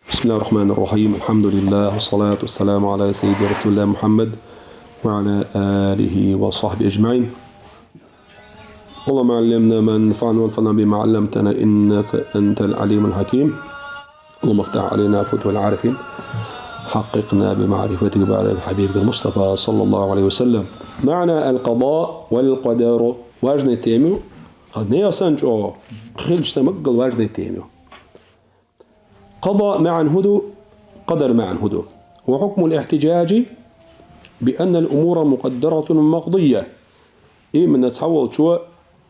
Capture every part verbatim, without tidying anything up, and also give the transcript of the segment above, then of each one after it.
بسم الله الرحمن الرحيم. الحمد لله، والصلاة والسلام على سيدنا رسول الله محمد وعلى آله وصحبه أجمعين. اللهم علمنا ما ينفعنا وانفعنا بما علمتنا إنك أنت العليم الحكيم. اللهم افتح علينا فتوح العارفين. حققنا بمعرفتك بعرف حبيبك المصطفى صلى الله عليه وسلم. معنى القضاء والقدر. Важная тема. Къа не ясан чӀо. Хилч тамаггал важная тема. قضاء معا هدو، قدر معا هدو. وحكم الاحتجاج بأن الأمور مقدرة مقضية. Именно цхьаволчо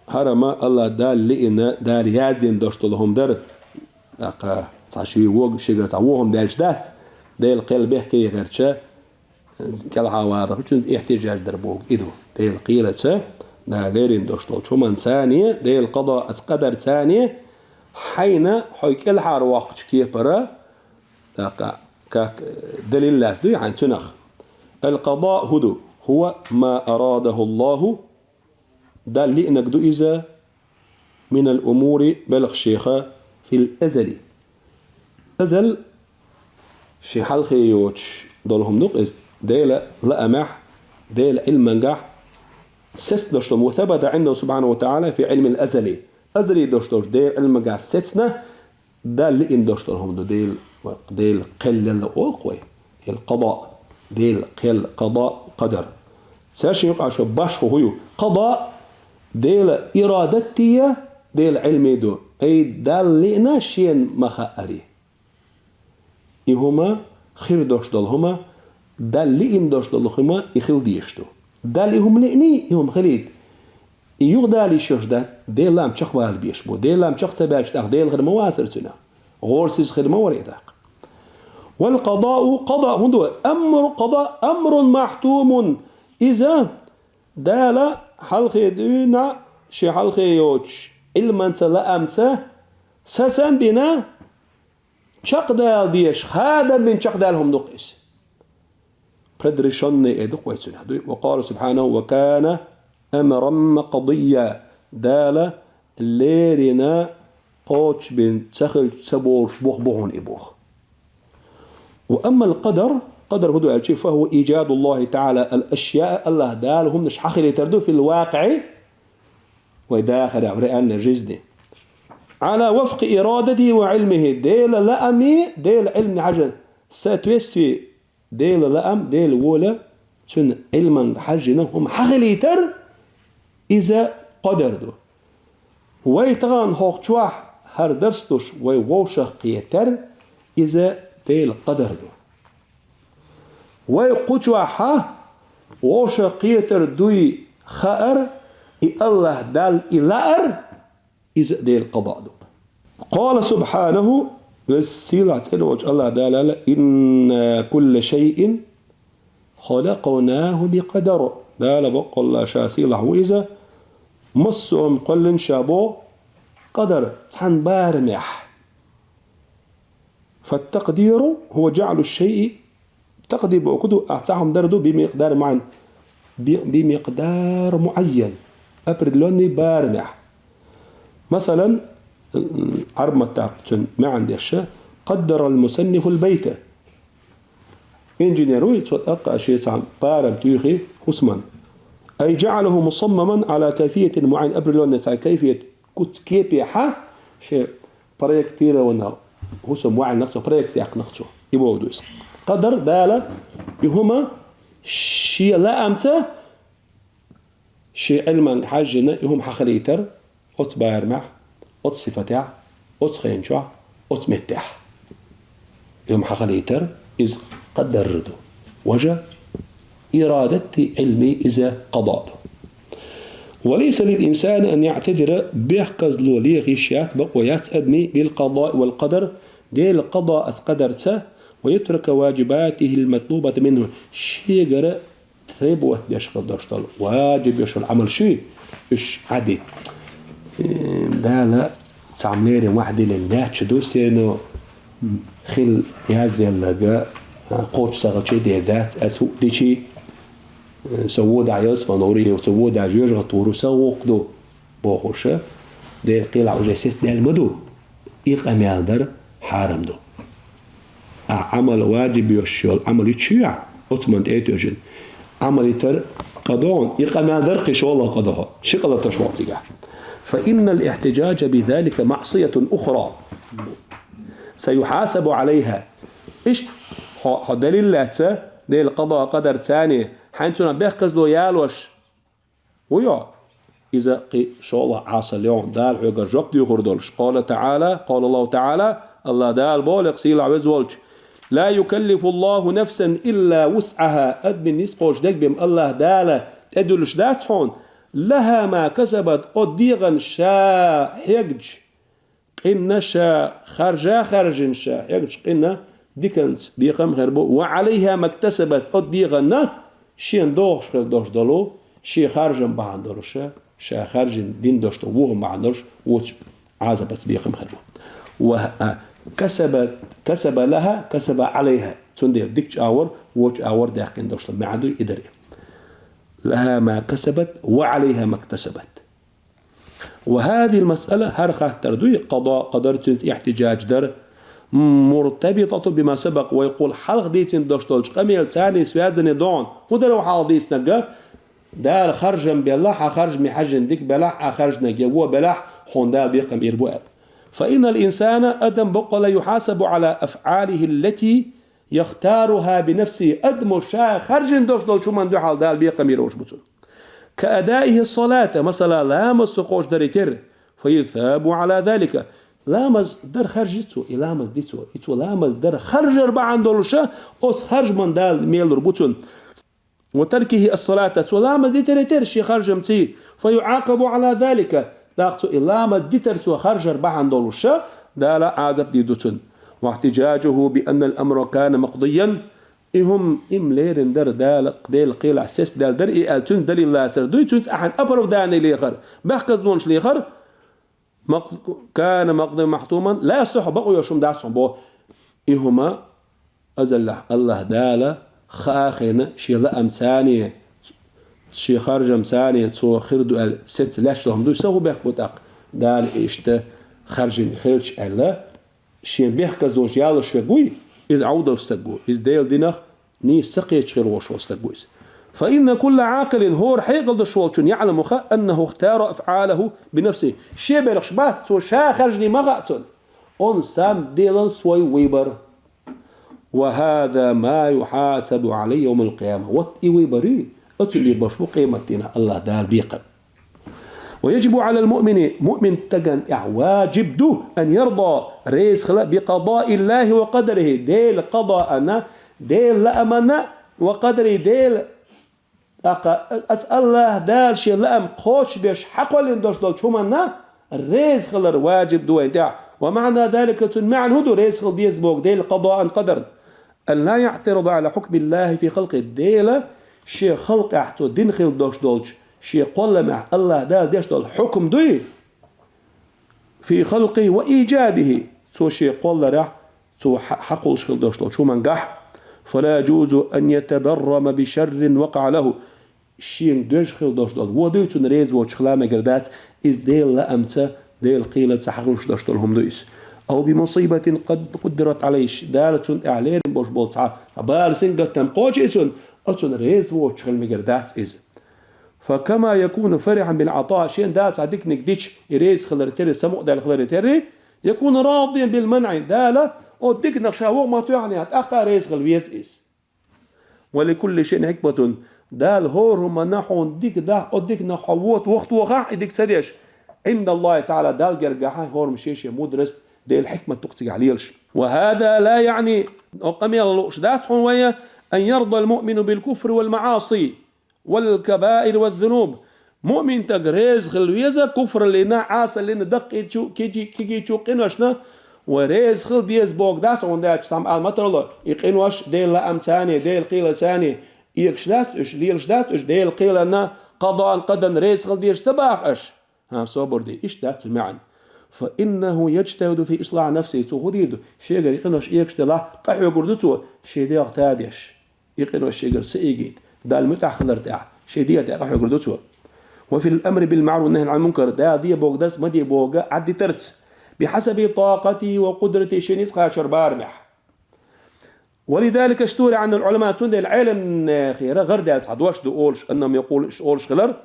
хӀарама Аллах Дала лиъна, Дала яздина дош долу хӀума дара. ТӀаккха цхьа ши вог, шигара цхьа вон хӀума даьлча дац, Дела кхел бехке гӀертача, кӀелхьа варах чуьнца ихтижаж дар боху и ду. Дела кхелаца, Дала леррина дош долчу хӀуманца а, Дела къадоаца, къадарца а, хьайна хьо кӀелхьара воккхучу кепара, тӀаккха, как, э, далил лаьцна дуй хьайна цуьнах. القضاء хӀун ду? هو ما أراده الله Далла лиънарг ду иза, من الأمور белхашех, في الأزل. Азал шен хьалхе йоцуш долу хӀума ду-кх иза. Делан лаамехь, Делан Ӏилмангахь сецна дош долу. وثبت عنده سبحانه وتعالى في علم الأزل. Азали дош долчу Делан Ӏилмангахь сецна, Далла лиъна дош долу хӀума ду, Дела, Дела кхел лелла олу-кх вай. Ил къадоа, Дела кхел, къадоа, къадар. Цаьршинна юкъахь шо башхо хӀун ю? Къадоа, Дела ирадатти я, Дела Ӏилми ду. Ай, Далла лиъна шена ма хаари. И хӀума, хир дош долу хӀума, Далла лиъна дош долу хӀума, и хила дезаш ду. Далла и хӀума лиъний, и хӀума хилийта. И юха Дала йиш йолуш дац, Делан лаам чекхвала безаш бу. Делан лаам чекх ца баьлча тӀаккха Дела хир ма вацара цуьнан. ГӀорасиз хир ма вара и тӀаккха. والقضاء, къадоа хӀун ду? أمر, къадоа, أمر محتوم. Иза Дала хьалхе дуьйна, шен хьалхе йоцуш Ӏилманца, лаамца, сацам бина, чекхдала дезаш, хадам бина чекхдала хӀума ду-кх иза. Предрешённый эр ду-кх вай цуьнан. Дуй, وقال سبحانه: وكان أمرا مقضيا. Дала леррина кхочушбина ца хилча ца болуш боху бу хьуна и боху. وأما القدر, къадар хӀун ду аьлча, فهو إيجاد الله تعالى الأشياء, Аллах Дала хӀуманаш хьахилийтар ду, في الواقع, вай дахарехь, в реальной жизни. على وفق إرادته وعلمه, Делан лаамий, Делан Ӏилманна хьажа, соответствии Делан лаам, Делан воля, цуьнан Ӏилманга хьаьжжина хӀума хьахилийтар, иза къадар ду. Вай тахана хӀокху чохь хӀара дарс душ вай вовшах кхетар, иза Делан къадар ду. Вай кху чохь вовшах кхетар дуй хаар, и Аллах Далла и лаар, иза Делан къадоа ду. قال سبحانه, веза сийлахь цӀена волчу Аллах Дала аьлла: إنا كل شيء خلقناه بقدر. Дала баккъалла ша сийлахь ву иза, массо а хӀума кхоьллина ша боху къадар, цхьана барамехь. فالتقدير هو جعل الشيء, такъдир бохург ду, ахь цхьа хӀума дар ду, بمقدار معين, би-, بمقدار معين, определённый барамехь. Масалан, Ӏарб маттахь цуьнан маьӀна деш: قدر المصنف البيت. Инженер вуй, цо тӀаккха шен цхьа барам туьйхи хӀусаман. أي جعله مصمما على كيفية معينة, определённый цхьа кайфият, куц кепехьа, шен проектирована хӀусам ваьӀна, цо проект яьккхина цо. И боху ду иза. Къадар Дала и хӀума шен лаамца, шен Ӏилманга хьаьжжина и хӀума хьахилийтар оцу барамехь, оцу сифатехь, оцу хенчохь, оцу меттехь. И хӀума хьахилийтар, иза къадар ду. Важа ирадатти Ӏилми иза къадоа ду. وليس للإنسان أن يعتذر, бехказло леха йиш яц, бакъо яц адамийн, بالقضاء والقدر, Делан къадоаца, къадарца, ويترك واجباته المطلوبة منه, шегара требовать деш хила дош долу, важиб йолу Ӏамал шуй, уьш Ӏадит. Э, Дала цхьа леррина ваьхьа диллина лаьтташ ду, сено хила язделларга, а, кхочуш ца хилча дер дац, ас хӀуъа дичий, э, со водахь ялсамане вур, со водахь жоьжахатта вур, сан гӀуллакх ду, бохуша, Делан кхелахь уже сецдаьлла ма ду, и къамел дар хьарам ду. А Ӏамал ваджиб йош йола Ӏамал йича, оцу ман тӀе а тоьжина, Ӏамал йитар къа ду хьуна, и къамел дар кхин шолгӀа къа ду хьуна, ши къа латаш вац цигахь. فإن الاحتجاج بذلك معصية أخرى سيحاسب عليها. Иштта хьо, хьо далил лаьцна, Делан къадо-къадар царна, хьайна цунах бехказло ялош, ву йо, иза кхин шолгӀа Ӏасал йо хьуна, Дала хьоьгара жоп доьхур долуш. قال تعالى، قال الله تعالى, АллахӀ Дала боху-кх, сийлахь веза волчу: لا يكلف الله نفسا إلا وسعها. Адамийн ницкъ кхочуш дерг бен АллахӀ Дала тӀедуьллуш дац хьуна, لها ما كسبت, оцу дегӀан ша хьегча, къинна ша харжа, харжина ша хьегча къинна диканца бекхам хир бу, وعليها ما اكتسبت, оцу дегӀанна шена догӀуш хир долуш долу, шен харжам бахьана долуш, ша харжина дина долуш долу вон бахьана долуш, вочу Ӏазапаца бекхам хир бу. Ва, а, كسبت، كسب لها، كسب عليها. Цундела дикачу агӀор, вочу агӀор даьккхина долуш долу маьӀна ду и дара. لها ما كسبت وعليها ما اكتسبت. وهذه المسألة, хӀара хаттар дуй, къадо, къадар, цуьнца ихтиджаж дар, مرتبطة بما سبق, вай кхул хьалха дийцина долуш долчу къамелаца связанный ду хьуна. ХӀун дара вай хьалха дийцинарг? Дала харжам белахь, хьан харжаме хьаьжжина дика белахь, хьан харжинарг я вон белахь, хьуна Дала бекхам бийр бу аьлла. فإن الإنسان, адам бакъволу, يحاسب على أفعاله التي يختارها بنفسه, адамо ша харжина долуш долчу хӀуманна дуьхьал Дала бекхам бийр бу цунна. كأدائه الصلاة, масала, ламаз цо кхочушдаре терра, فيثاب على ذلك. Ламаз дар харжа ю цо, и ламаз ди цо, и цо ламаз дар харжар бахьана долуша, оцу харжаман Дала мел лур бу цунна. وتركه الصلاة, цо ламаз дитаре терра шен харжамций, فيعاقب على ذلك. ТӀаккха цо и ламаз дитар цо харжар бахьана долуша, Дала Ӏазап дийр ду цунна. واحتجاجه بأن الأمر كان مقضيا, и хӀума, и-м лерина дара Дала, Делан кхелахь сецдаьлла дара и аьлла, цуьнца далил лацар дуй, цуьнца ахьа оправдание лехар, бехказлонаш лехар, мак-, كان مقضيا محتوما, لا يصح, бакъо йолуш хӀума дац хьуна боху. И хӀума азаллехь АллахӀ Дала хаа хиъна, шен лаамца, шен харжамца цо хир ду аьлла сецна лаьтташ долу хӀума дуй, са хӀун бехк бу тӀаккха? Дала иштта харжина хилча аьлла, шен бехказлонаш ялош верг вуй, иза Ӏовдал стаг ву, иза Делан динах нийса ца кхеташ хир волуш волу стаг ву иза. فإن كل عاقل, хӀора хьекъал долуш волчун, يعلم, ха, أنه اختار أفعاله بنفسه. Шен белхаш бац, цо ша харжаний ма хаьа цунна. Он сам делал свой выбор. وهذا ما يحاسب عليه يوم القيامة. Вот и выбор ю, оцу бийр беш бу къематдийнахь АллахӀ Дала бекхам. ويجب على المؤمن, муъмин стагана тӀехь ваджиб ду, أن يرضى, реза хила, بقضاء الله وقدره, Делан къадоана, Делан лаамана, وقدره, Делан, тӀаккха оцу АллахӀ Дала шен лаам кхочушбеш хьакхоьллина долуш долчу хӀуманна реза хилар ваджиб ду вайна тӀехь. ومعنى ذلك, цуьнан маьӀна хӀун ду, реза хила деза боху Делан къадоана, къадарна? أن لا يعترض على حكم الله في خلقه. Дела шен халкъехь цо дина хила долуш долчу, шен кхолламехь АллахӀ Дала деш долу хьукам дуй, في خلقه وإيجاده, цо шен кхолларехь, цо хьа-, хьакхуллуш хила долуш долчу хӀумангахь. فلا يجوز أن يتبرم بشر وقع له. Шена доьжна хила долуш долу вон дуй, цунна реза воцуш хила мегар дац, иза Делан лаамца, Делан кхелаца хьакхуллуш долуш долу хӀума ду иза. أو بمصيبة قد قدرت عليه, Дала цунна тӀехь лерина болуш болу цхьа, цхьа бала, сингаттам кхочий цунна, оцунна реза воцуш хила мегар дац иза. فكما يكون فرحا بالعطاء, шена Дала цхьа диканиг дича, и реза хиларе терра, самукъадаьлла хиларе терра, يكون راضيا بالمنع, Дала оцу диканах ша вон ма тоьхнехь, тӀаккха а реза хила веза иза. ولكل شيء حكمة. Дала хӀора хӀуманна хьуна дика дахь, оцу диканах хьо вон вахтохахь, и дика ца деш, عند الله تعالى, Далла гергахь хӀораммо шен-шен мудрость, Делан хьикмат ду-кх цигахь лелаш. وهذا لا يعني, оцу къамелах лууш дац хьуна вай, أن يرضى المؤمن بالكفر والمعاصي والكبائر والذنوب. Муъмин стаг реза хила веза куфраллина, Ӏасаллина, даккхийчу, кегий-, кегийчу къиношна, вай реза хила деза боху дац, хӀунда аьлча цхьамма ала ма тарло, и къинош Делан лаамца, Делан кхелаца эгаш дац уьш, лелаш дац уьш, Делан кхеланна, къадоан, къадарна реза хила дезаш ца боху аша. ХӀан, собар де, иштта дац уьш маьӀна. فإنه يجتهد في إصلاح نفسه. Цо хӀун дийр ду? Шегара и къинош эгаш делахь, къахьоьгур ду цо, шен дегӀ тадеш. И къинош шегара ца эгийта, Далла муьтӀахь хилар тӀехь, шен дегӀ тӀехь къахьоьгур ду цо. وفي الأمر بالمعروف والنهي عن المنكر. Дала де боху дарца, ма де боху Ӏаддитарца. بحسب طاقته وقدرته, шен ницкъ кхачар барамехь. ولذلك اشتهر عند العلماء, цундела Ӏеламнахера гӀардаьлла цхьа дош ду олуш, أنهم يقولون, уьш олуش хилар: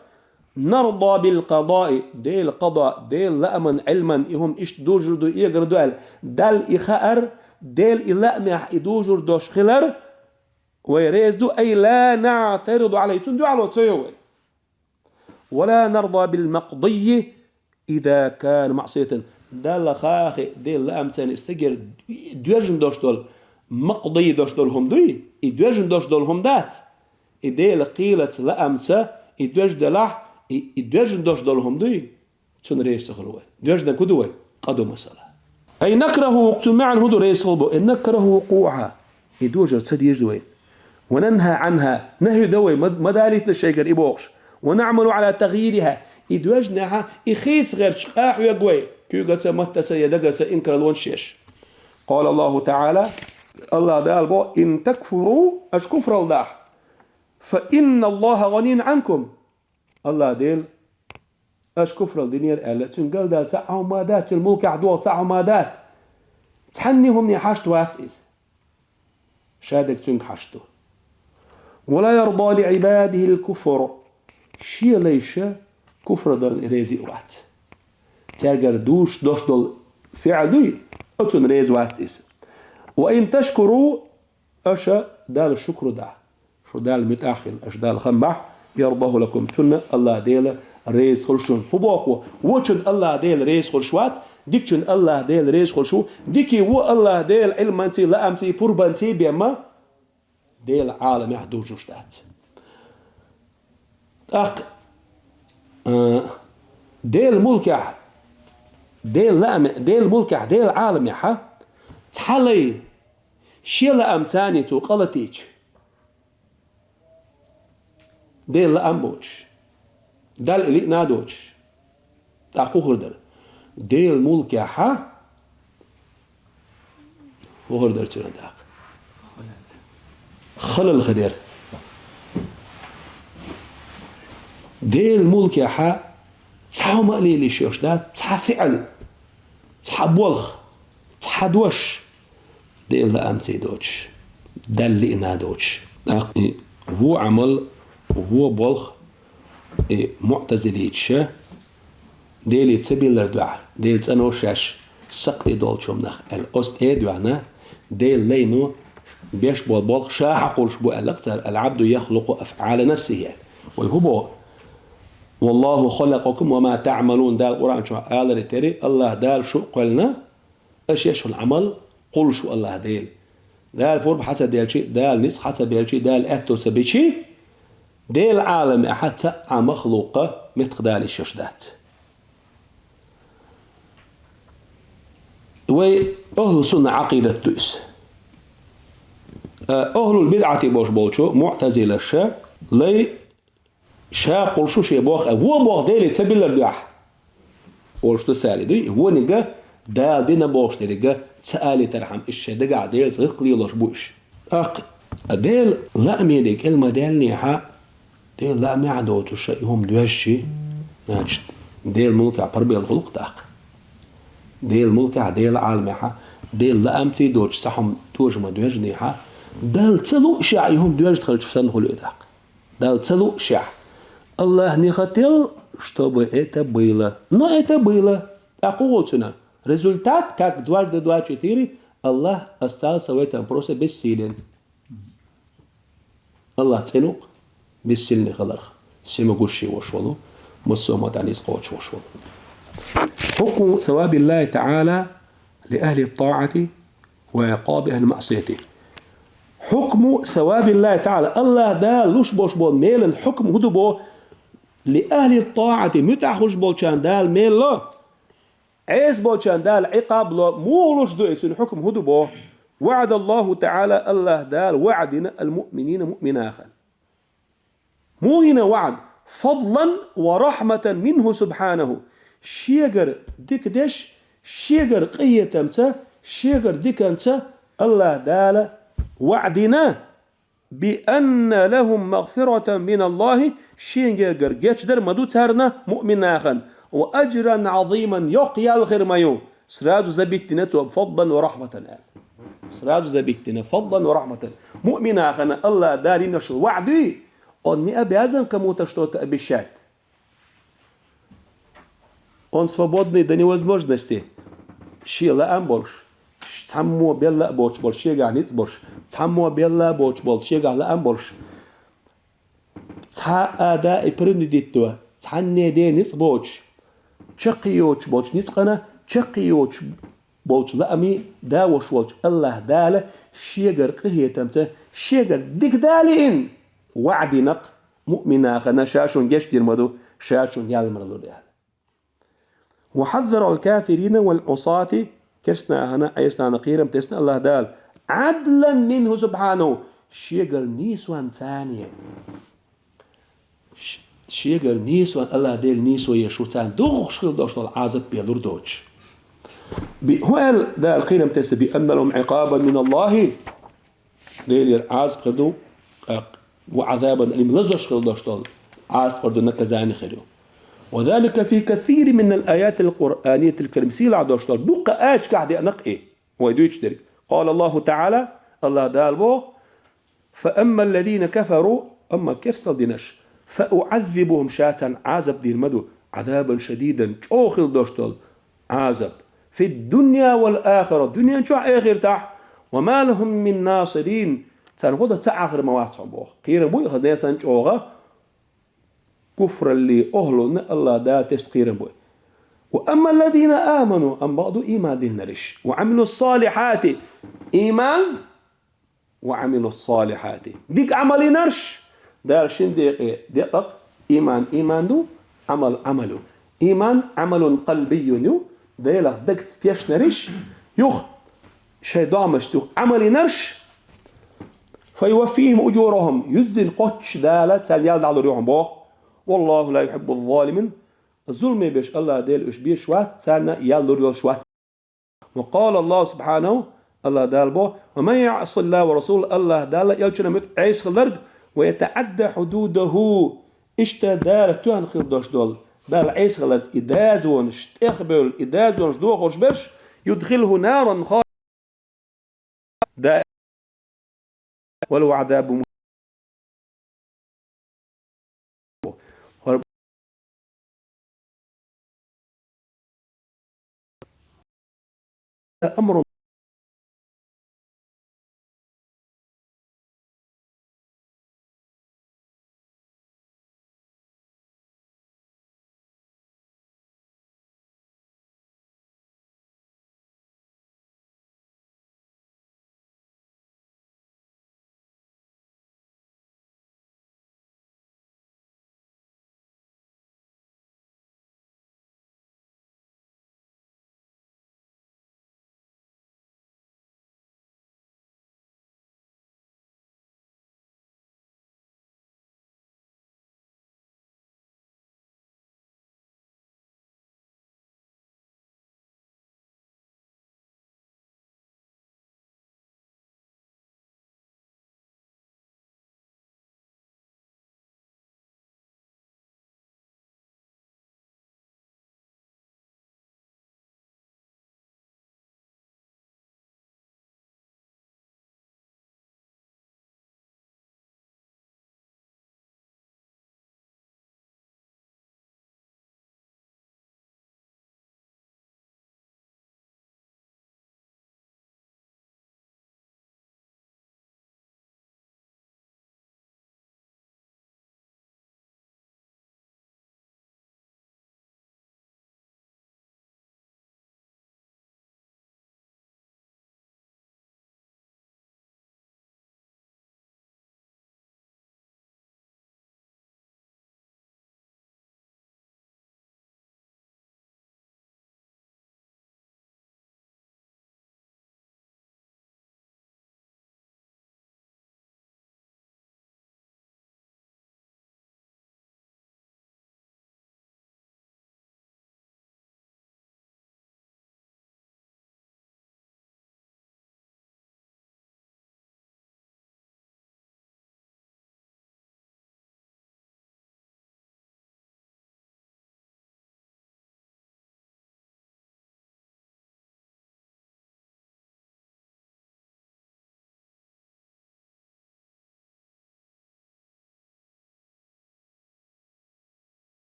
نرضى بالقضاء, Делан къада, Делан лааман, Ӏилман, и хӀума иштта дужур ду, эгар ду аьлла, Далла и хаар, Делан и лаамехь и дужур дош хилар, вай реза ду, أي لا نعترض عليه, цунна дуьхьало ца йо вай. ولا نرضى بالمقضي إذا كان معصية. Далла хаа хи, Делан лаамца и стагера доьжна дош долу, макъдий дош долу хӀума дуй, и доьжна дош долу хӀума дац. И Делан кхелаца, лаамца и доьжна делахь, и, и доьжна дош долу хӀума дуй, цунна реза ца хуьлу вай. Доьжна хӀун ду вай? Къа ду, масала. أي نكره, цуьнан маьӀна хӀун ду реза хуьлу боху? أي نكره وقوعها, и дожар ца деза вай. وننهى عنها, нахӀи до вай, ма, ма далийта шайгара и бохуш. ونعمل على تغييرها, и доьжнехь, и хийца гӀерташ къахьоьгу вай, куьйгаца, маттаца я дагаца, инкарлонаш еш. قال الله تعالى, АллахӀ Дала боху: إن تكفروا, аша куфралла дахь, فإن الله غني عنكم. АллахӀ Дела аша куфралла динера аьлла, цуьнан галдаьлла цхьа а хӀума ма дац, цуьнан мулкехь догӀу цхьа а хӀума ма дац. Цхьанна хӀумане хьашт вац иза. Ша дерг цуьнга хьашт ду. ولا يرضى لعباده الكفر. Шен лайша куфр дарна реза а вац. Цаьргара дужуш дош долу фиӀл дуй, оцунна реза вац иза. وإن تشكروا, аша Далла шукр дахь, шу Далла муьтӀахь хила, аша Далла хам бахь, يرضه لكم, цунна АллахӀ Дела реза хуьлу шуна. ХӀун боху? Вочунна АллахӀ Дела реза хуьлуш вац, дикачунна АллахӀ Дела реза хуьлуш ву, дика а ву АллахӀ Дела Ӏилманций, лаамций, пурбанций бен ма Делан Ӏаламехь дужуш дац. ТӀаккха, а, Делан мулкехь, Делан лааме-, Делан мулкехь, Делан Ӏаламехьа цхьа лай шен лаамца цо къа латийча, Делан лаам боцуш, Далла и лиъна а доцуш, тӀаккха хӀун хир дара? Делан мулкехьа хӀун хир дара цуьнан тӀаккха? Халал хир дара. Делан мулкехьа цхьа хӀума а лелийш йолуш дац, цхьа фиӀл, цхьа болх, цхьа дош Делан лаамций доцуш, Далла лиъна а доцуш. ТӀаккха и вон Ӏамал, вон болх, и муӀтазилиташа Деле ца биллар дуьхьа, Дела цӀано шаьш сакхтӀе долчу хӀуманах аьлла, оцу тӀе а доьгӀна, Делан лайно беш болу болх ша хьакхуллуш бу аьлла-кх цара, العبد يخلق أفعال نفسه аьлла. Вай хӀун боху? والله خلقكم وما تعملون, Дала Къуръан чохь аларе терра, АллахӀ Дала шу а кхоьллина, аша еш йолу Ӏамал кхуллуш ву АллахӀ Дела. Дала пурба хьа ца делчи, Дала ницкъ хьа ца белчи, Дала аьтто ца бичи, Делан Ӏаламехьа цхьа а махлукъа меттах далийш йолуш дац. Вай ахӀлу сунна Ӏакъидат ду иза. А, ахӀлул бидӀати бохуш болчу муӀтазилаша лай ша кхуллуш ву шен болх, а вон болх Деле ца биллар дуьхьа олуш ду сали дуй, вониг Дала дина бохуш дерриг ца алийтархьама, уьш шайн дагахь Делаца гӀиллакх лелош бу уьш. ТӀаккха Делан лааме дерг кӀел ма даьллинехьа, Делан лаамехь а доцуш ша и хӀума доьжчи, значит, Делан мулкехь парбелла хуьлу-кх тӀаккха. Делан мулкехь, Делан Ӏаламехьа, Делан лаамций доцуш цхьа хӀума дожа ма доьжнехьа, Далла ца луъушехь и хӀума доьжна хилча санна хуьлу и тӀаккха. Далла ца луъушехь, АллахӀ не хотел, чтобы это было. Но это было. ТӀаккха хӀун волу цуьнан? Результат, как дважды два четыре, АллахӀ остался в этом просто бессилен. АллахӀ цӀена ву-кх бессильный хиларх, всемогущий волуш волу, массо а хӀуманна тӀехь ницкъ кхочуш волуш волу. حكم ثواب الله تعالى لأهل الطاعة وعقاب أهل المعصية. حكم ثواب الله تعالى, АллахӀ Дала луш болуш болу мелан хьукм хӀун ду боху, لأهل الطاعة, муьтӀахь хуьлуш болчарна Дала мел ло, Ӏеса болчарна Дала Ӏикъаб ло, муха луш ду и, цуьнан хьукм хӀун ду боху? وعد الله تعالى, АллахӀ Дала ваӀда йина, المؤمنين, муъминашна. Муха йина ваӀда? فضلا ورحمة منه سبحانه. Шегара дика деш, шегара къинхетамца, шегара диканца АллахӀ Дала ваӀда йина, بأن لهم مغفرة من الله, шен гергара гечдар ма ду царна, муъминашна, وأجرا عظيما, йоккха ял хир ма ю. Сразу забиттина цо, فضلا ورحمة аьлла. сразу забить дина, фадлан ва рахматан. Муъминашна Аллах Дала йина йолу ваъда, он не обязан кому-то что-то обещать. Он свободный до невозможности. Шен лаам болуш, цхьаммо белла а боцуш болуш, шегахь ницкъ болуш, цхьаммо белла а боцуш болуш, шегахь лаам болуш. Цхьа а да и принудить до, цхьанне де ницкъ боцуш, чаккхе йоцуш болчу ницкъана, чаккхе йоцуш болчу лаамийн да волуш волчу Аллах Дала шегара къинхетамца, шегара дика далийна ваъда дина-кх муъминашна, ша шуна гечдийр ма ду, ша шуна ял ма лур аьлла. «Ва хьаззара аль-кафирина валь-Ӏусати», керстанашна, Ӏесана кхерам тесна Аллах Дала, «Ӏадлан минху субхьанаху», шегара нийсонца. Ш-, шегара нийсо, Аллах Дела нийсо еш ву царна духуш хила долуш долу Ӏазап бен лур доцуш. Би-, хӀун аьлла Дала кхерам тесна, «би анна лахум Ӏикъабан мин Аллахи», Делера Ӏазап хир ду, тӀаккха, «ва Ӏазабан алим», лазош хила долуш долу Ӏазап хир ду, наказание хир ю. «Ва залика фи касирин мин аль-аятиль Къуръанитиль карим», сийлахь долуш долу дуккха аяташкахь деана-кх и, вай дуьйцуш дерг. Къала Аллаху ТаӀала, Аллах Дала боху, «Фа амма аллазина кафару», амма керстал динарш, «фа уӀаззибухум», ша царна Ӏазап дийр ма ду, «Ӏазабан шадидан», чӀогӀа хила долуш долу Ӏазап, «фид-дунья валь-ахира», дуьнен чохь а, эхартахь, «ва ма лахум мин насирин», царна гӀо дан ца Ӏахар ма вац хьуна боху. Кхерам бу и хаза несан чӀогӀа куфраллин охӀлунна Аллах Дала тесна кхерам бу и. «Ва амма аллазина аману», амма бакъду ийман диллинарш, «ва Ӏамилус-салихьати», ийман «ва Ӏамилус-салихьати». Дика Ӏамал йинарш, Дала шина декъе декъа-кх, ийман ийман ду, Ӏамал Ӏамал ю. Ийман Ӏамалун къалбийюн ю, Делах дагца тешнарш, юха шайн догӀмашца юха Ӏамал йинарш, «фа юваффихим уджурахум», юьззина кхоччуш Дала царна ял дӀалур ю хьуна боху. «Валлаху ла юхьиббуз-залимин», зуламе берш Аллах Дела уьш безаш вац, царна ял лур йолуш вац. Ва къала Аллаху субхьанаху, Аллах Дала боху: «Ва ман яӀси Аллаха ва расулаху», Аллах Дала а, элчанна а муьтӀахь Ӏеса хиларг, «ва ятаӀадда хьудудаху», иштта Дала тоьхна хила долуш долу, Дала Ӏеса хиларца и дазонаш тӀехбевлла, и дазонаш дохош берш, «юдхилху наран ха-, да-, ва лаху Ӏазабун му-». أمر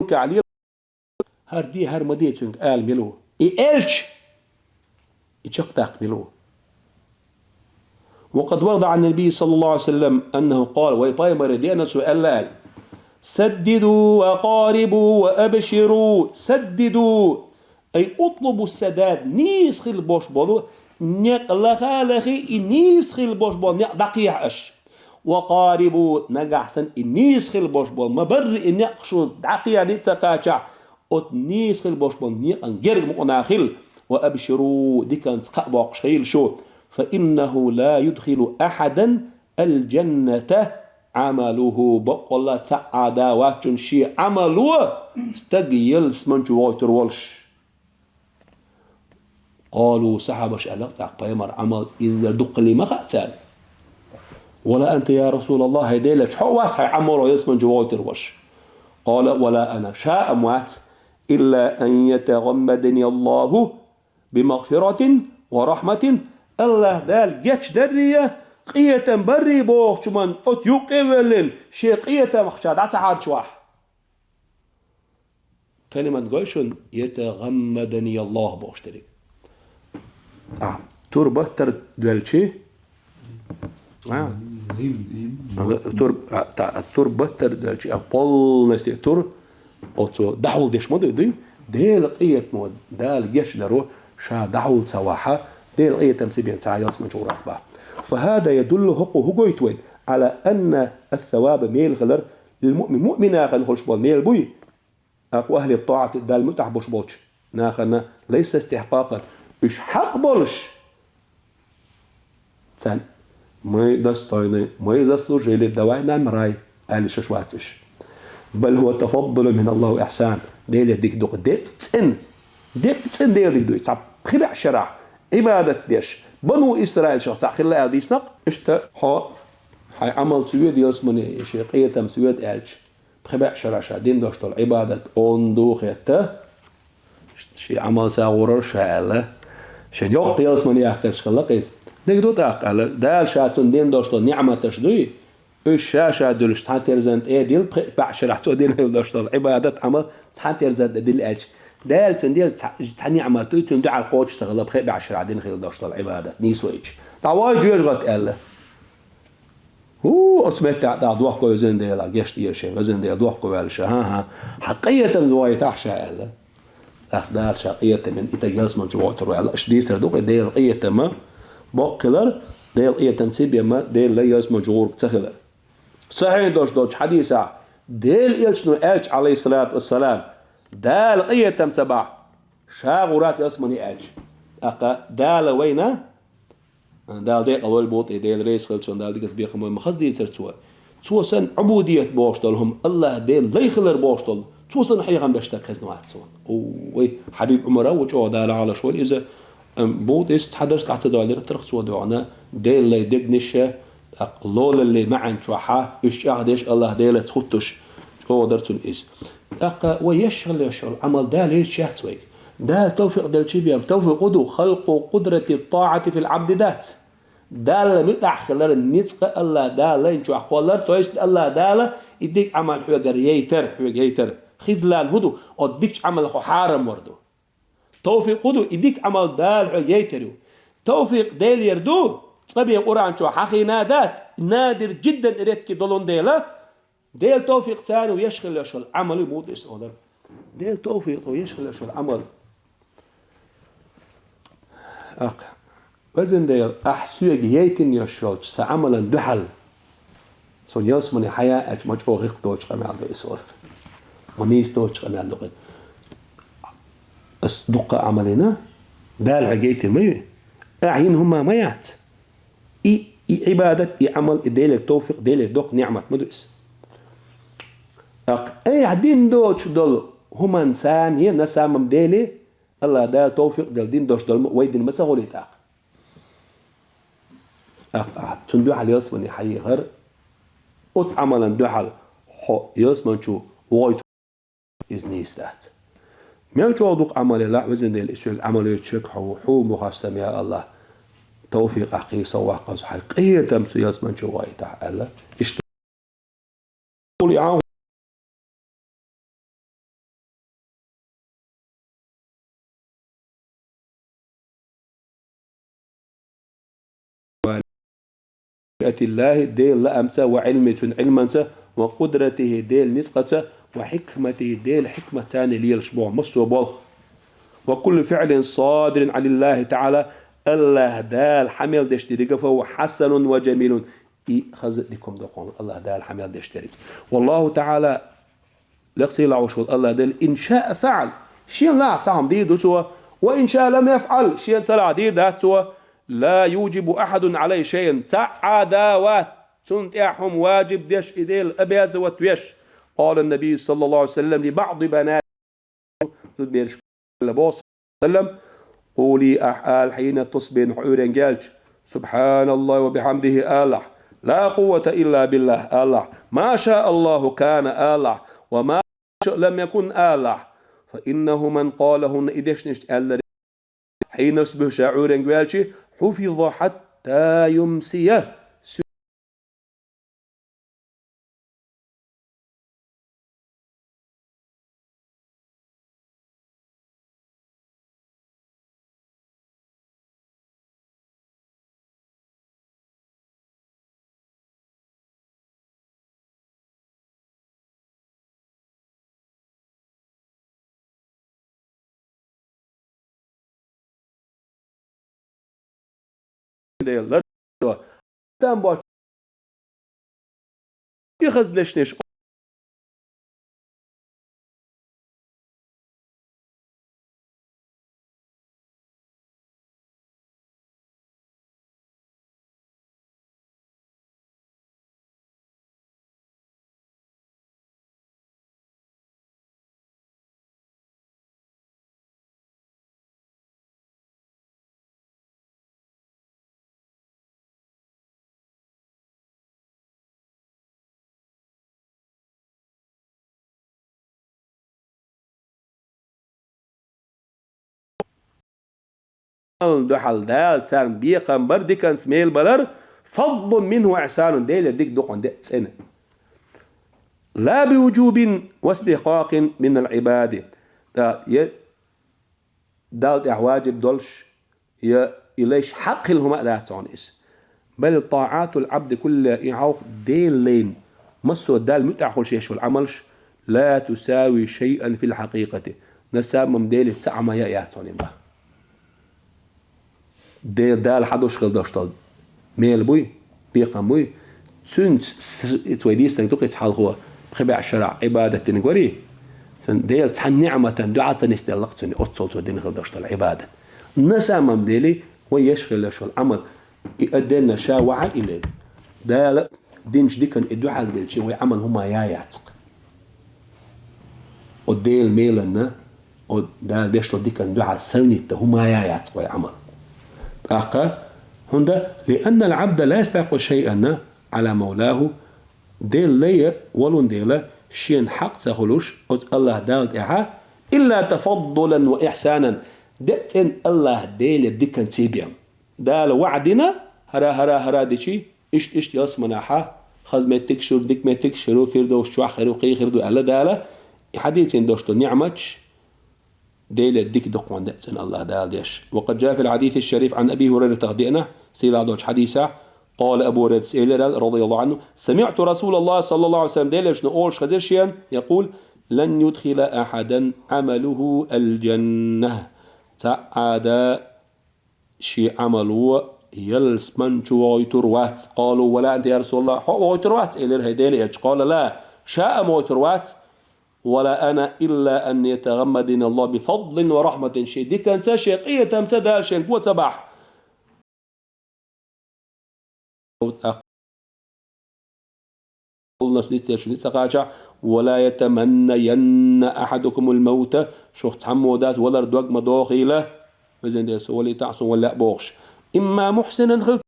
муьлкахь лела, хӀара де, хӀара ма де цуьнга ала мила ву? И аьлча, и чекхдаккха мила ву? وقد ورد عن النبي صلى الله عليه وسلم أنه قال, вай пайхамаре деана цо аьлла аьлла: سددوا وقاربوا وأبشروا. سددوا, أي اطلبوا السداد, нийса хила бош болу некъ лаха а лахе, и нийса хила бош болу некъ дӀакхехьа аша. وقاربوا, нагахь санна и нийса хила бош болу, ма-барра и некъ шу дӀакхехьа а ца кхачахь, оцу нийса хила бош болу некъан герга мукъана хила. وأبشروا, диканца кхаъ боккхуш хила шу. فإنه لا يدخل أحدا الجنة عمله. Баккъалла, цхьа а да вац цуьнан шен Ӏамало стаг ялсамани чу вохуьйтур волуш. قالوا, сахьабаша аьлла тӀаккха пайхамаран Ӏамал иза дуккха хилар ма хаьа царна. ولا أنت يا رسول الله, хӀай Делан элча, хьо а вац хьайн Ӏамало ялсамани чу вохуьйтур волуш? قال: ولا أنا, ша а ма вац, إلا أن يتغمدني الله بمغفرة ورحمة, АллахӀ Дала гечдаррий, къинхетам баррий бохучу ман оцу юккъе а воьллина, шен къинхетамах ша дӀа ца хьарчавахь. Кхин а ма гой шуна, يتغمدني الله бохуш дерг. А, тур баттара доьлчи, а? Тур, а, та, тур баттара доьлчи, а, полностью тур, оцо дӀахьулдеш ма ду, дуй? Делан къинхетамо, Дала гечдаро ша дӀахьулдеш ца вахь, Делан къинхетам ца бен цхьа а ялсамани чу гӀур вац боху. فهذا يدل, хӀокхо хӀун гойту вайна, على أن الثواب, мел хилар, للمؤمن, муъмин нахана хуьлуш болу мел буй, أقوى أهل الطاعة, Далла муьтӀахь болуш болчу нахана, ليس استحقاقا, уьш хьакъ болуш, царна: мы достойны, мы заслужили, давай нам рай, аьлла шаьш вац уьш. بل هو تفضل من الله وإحسان, Делера дика ду-кх, деккъа цӀена, деккъа цӀена Делан дика ду иза, цхьа пхи бӀе шарахь Ӏибадат деш, бану Исраилшах цхьаъ хилла аьлла дийцина-кх. Иштта хьо хьайн Ӏамал ца воьду ялсамани, шен къинхетам ца воьду аьлча, пхи бӀе шарахь ша дина долуш долу Ӏибадат онда хетта, шен Ӏамал ца гӀурара ша аьлла, шен йоккха ялсамани яхкарш хилла-кх иза. Дика ду тӀаккха аьлла, Дала ша цунна дина долуш долу ниӀматаш дуй, уьш ша-ша дуьллуш цхьана терзан тӀе дилла, пхи бӀе шарахь цо дина хила долуш долу Ӏибадат, Ӏамал цхьана терзан тӀе дилла аьлча, Дала цунна дела цхьа, цхьа ниӀмат дуй, цунна дуьхьал кхочуш ца хилла пхи бӀе шарахь дина хила долуш долу Ӏибадат, нийсо йича. ДӀавой жоьжахатта аьлла. ХӀу, оцу меттехь тӀаккха дохко везан Дела, гечдера шен, везан Дела, дохко ваьлла ша, хӀан-хӀа, хьан къинхетамца вохуьйтахь ша аьлла. ТӀаккха Дала ша къинхетам бина и стаг ялсамани чу вохуьйтур ву аьлла, аша дийцар ду-кх и Делан къинхетам боккха хилар, Делан къинхетам ца бен ма, Делан лай ялсамани чу гӀург ца хилар. Сахьихь долуш долчу хьадисехь Делан элчано аьлча, Ӏалайхиссалату вассалам, Дала къинхетам ца бахь, ша гӀур вац ялсамани аьлча. ТӀаккха Дала вайна Дала декъал войла, БутӀи, Дела реза хуьлда цунна, Дала дикаца бекхам бойла, ма хаза дийцира цо. Цо санна Ӏубудият бохуш долу хӀума, АллахӀ Делан лай хилар бохуш долу, цо санна хьехам беш стаг хезна вац цо. Ой, Хьабиб Ӏумар а ву чӀогӀа, Дала Ӏалаш войла иза, ам, БутӀис цхьа дарс дӀа ца дойлира, тарх цо доьгӀна, Делан лай дегнаш а, тӀаккха лолаллин маьӀна чохь а, уьш чӀагӀдеш АллахӀ Делаца хӀуттуш, чӀогӀа дара цунна иза. ТӀаккха вай еш хила йиш йолу Ӏамал Дала ечча яц вайга. Дала тавфикъ делча бен, тавфикъ хӀун ду, халкъу къудратит-тӀаӀати фил-Ӏабди дац. Далла муьтӀахь хилар ницкъ а АллахӀ Дала лайн чохь кхоллар, то есть АллахӀ Дала и дика Ӏамал хьоьгара яйтар, хьоьга яйтар. Хизлан хӀун ду, оцу дикачу Ӏамалх хьо хьарам вар ду. Тавфикъ хӀун ду, и дика Ӏамал Дала хьоьга яйтар ю. Тавфикъ Делера ду, цкъа бен Къуръан чохь хьахийна дац, надир жиддан редкий долун дела, Делан тавфикъ царна еш хила йиш йолу Ӏамал ю муьтӀахь ца олар. Делан тавфикъ тхо еш хила йиш йолу Ӏамал. Акх, везан Дела, ахь соьга яйтина йиш йолчу сан Ӏамалан дуьхьал, суна ялсамани хьая аьлча, ма чӀогӀа гӀиллакх доцу къамел ду иза олар. Ма нийса доцу къамел ду-кх иза. Ас дуккха а Ӏамал йина, Дала хьоьга яйтина ма ю. Ахь йина хӀума ма яц. И, и Ӏибадат, и Ӏамал, и Делера тавфикъ, Делера доккха ниӀмат ма ду иза. Акх, айхьа дина доцуш долу хӀуманца, на самом деле, АллахӀ Дала тавфикъ делла дина дош долу ма, вай дина ма ца гӀолий тӀаккха. Акх, ахь цунна дуьхьал ялсамани хьаехар, оцу Ӏамалан дуьхьал хьо ялсамани чу вохуьйту. Иза нийса дац. Мел чӀогӀа дукха Ӏамал елахь, везан Дела, и соьга Ӏамал йойтуш ерг хьо ву, хьуна бу хастам, я АллахӀ. Тавфикъ ахь кхийса ваккхаза, хьайн къинхетамца ялсамани чу вохуьйтахь аьлла. Иштта. مشيئة الله, Делан лаамца, وعلمه, Цун Ӏилманца, وقدرته, Делан ницкъаца, وحكمته, Делан хьикматаца лелаш бола массо а болх. وكل فعل صادر عن الله تعالى, АллахӀ Дала хьа мел деш деррига, فهو حسن وجميل, и хаза а дика хӀума да-кх хьона, АллахӀ Дала хьа мел деш деррига. والله تعالى, лекха сийлахь волаш вола АллахӀ Дала, إن شاء فعل, Шийна лаахь цхьа хӀума дийр ду Цо, وإن شاء لم يفعل, Шийна ца лаахь дийр дац Цо, لا يوجب أحد عليه شيئا, цхьа а да вац Цунна тӀехь хӀума важиб деш, и Дела обязывать веш. قال النبي صلى الله عليه وسلم لبعض بناته, зудаберашка аьлла боху, саллам: قولي, ахь ала, حين تصبحين, хьо Ӏуьйренга яьлча, سبحان الله وبحمده алалахь, لا قوة إلا بالله алалахь, ما شاء الله كان алалахь, وما شاء لم يكن алалахь. فإنه من قالهن, и дешнаш аьлларг, حين يصبح, ша Ӏуьйренга ваьлча, حفظ حتى يمسي, Дела, там бо-, и хаза дешнаш. Амална дуьхьал Дала царна бекхам бар, диканца мел балар, فضل منه وإحسان, Делера дика ду-кх хьона, де а цӀена. لا بوجوب واستحقاق من العباد. ТӀаккха я Далла тӀехь важиб долуш, я и лайш хьакъ хилла хӀума а дац хьуна иза. بل طاعات العبد كلها, и хьалха Делан лайна, массо а Далла муьтӀахь хуьлуш еш йолу Ӏамалш, لا تساوي شيئا في الحقيقة, на самом деле цхьа а хӀума яа яц хьуна и бах. Дела, Дала хьан долуш хила долуш долу мел буй, бекхам буй, Цуьнца с-, и вай дийцинарг ду-кх иза хьалхо, пхи бӀе шарахь Ӏибадат динарг варий, цуьнан Дела цхьана ниӀматана дуьхьал ца нисделла-кх цуьнан, оццул цо дина хила долуш долу Ӏибадат. На самом деле, вай еш хила йолу Ӏамал, и а денна ша вахьа а илира, Дала динчу диканна и дуьхьал делча, вай Ӏамал хӀума яа яц-кх. О Делан меланна, о Дала деш долу диканна дуьхьал сравнитта хӀума яа яц-кх вай Ӏамал. ТӀаккха, хӀунда, لأن العبد لا يستحق شيئا على مولاه, Делан лай а волун дела, шена хьакъ ца хуьлуш оцу АллахӀ Далла тӀехьа, إلا تفضلا وإحسانا, де а цӀена АллахӀ Делера диканца бен. Дала ваӀда дина, хӀара, хӀара, хӀара дичи, иштта, иштта ялсаманахьа, хаза меттигаш хир ду, дика меттигаш хир ду, Фирдовс чохь хир ду, кхин хир ду аьлла Дала, и хьадийцина долуш долу ниӀматаш, Делера дика ду-кх хьуна де а цӀена АллахӀ Дала деш. وقد جاء في الحديث الشريف عن أبي هريرة, тӀаьхьа деана, сийлахь долчу хьадисехь, قال أبو هريرة, элира, رضي الله عنه: سمعت رسول الله صلى الله عليه وسلم, Делан Элчано олуш хезира шена, يقول: لن يدخل أحدا عمله الجنة. Цхьа а да шен Ӏамало ялсамани чу вохуьйтур вац. قالوا: ولا أنت يا رسول الله, хьо а вохуьйтур вац, элира, хӀай Делан Элча. قال: لا, ша а вохуьйтур вац. ولا أنا إلا أن يتغمدني الله بفضل ورحمة, шен диканца, шен къинхетамца Дала шен го ца бахь. Аллас ницкъ шу ницкъ кхача, ولا يتمنين أحدكم الموت, шух цхьаммо дас валар дог ма дохийла, везан Дела, со валийтахь, со валла бохуш. إما محسنا хила,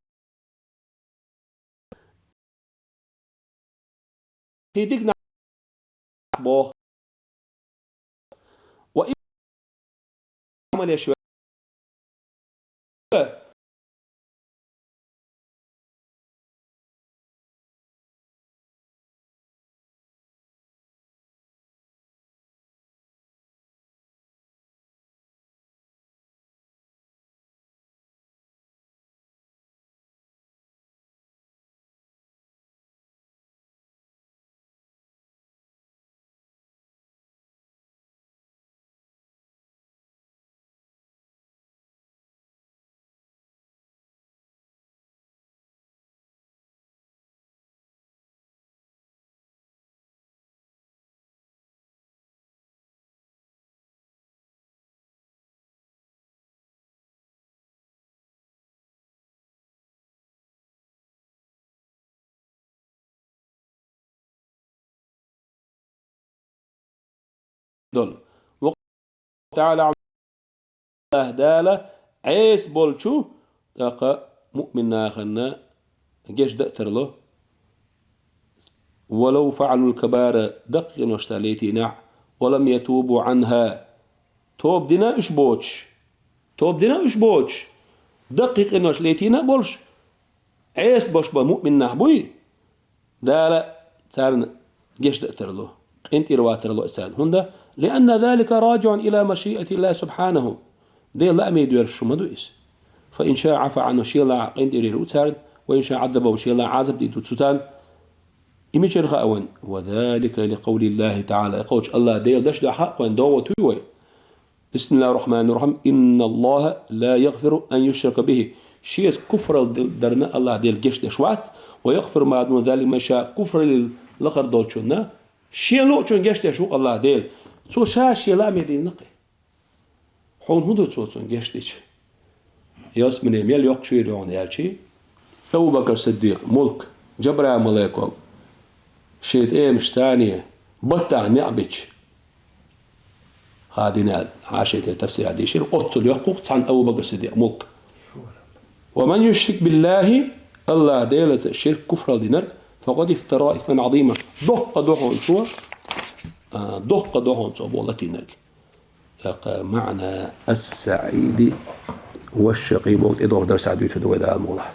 кхин дика нах боху. Ва и амалеш долу. Ва таӀала Аллаха Дала Ӏеса болчу, тӀаккха муъмин нахана гечда а тарло. «Ва лав фаӀалул кабаира», даккхий къиношна летийнехь, «ва лам ятубу Ӏанха», тоба дина уьш боцуш, тоба дина уьш боцуш, даккхий къинош летийна а болуш, Ӏеса болуш бан муъмин нах буй, Дала царна гечда а тарло, къинтӀера ван тарло и царна. ХӀунда? «Лианна залика раджиӀун ила машиатиллахи субхьанаху». Делан лааме доьрзуш хӀума ду иза. «Фа ин шаа Ӏафа Ӏанху», Шен лахь къинтӀера ву царна, «ва ин шаа Ӏаззабаху», Шен лахь Ӏазап дийр ду цу царна. И мичара хаьа вайна? «Ва залика ли къавлиллахи таӀала». И кхочу Аллаха Делан дашна дуьхьа хаьа вайна, догӀу туй вай. بسم الله الرحمن الرحيم. إن الله لا يغفر أن يشرك به. Шеца куфралла дарна Аллаха Дела гечдеш вац. ويغفر ما دون ذلك لمن يشاء. Куфраллин лахара долчунна, Шен луъучунна гечдеш ву Аллаха Дела. Цо ша Шен лааме дина кхин. Хьуна хӀун ду цо цунна гечдича? Ялсамане мел йоккха чуьйра ю хьуна аьлча, Абу Бакр Сиддикъ, мулк, Джабраил малайко, шен тӀемаш царна баттахь неӀ бича, хадина аьлла, хьашийта тафсирехь дийшира, оццул йоккха ву цхьана Абу Бакр Сиддикъ мулк. «Ва ман юшрик биллахи», Аллаха Делаца ширк, куфралла динарг, «факъад ифтара исман Ӏазима». Доккха ду хьуна цо, а, доккха ду хьуна цо боху латийнарг. ТӀаккха маьӀна ас-саӀиди ва шакъи боху тӀедогӀу дарсехь дуьйцур ду вай Дала мукъ лахь.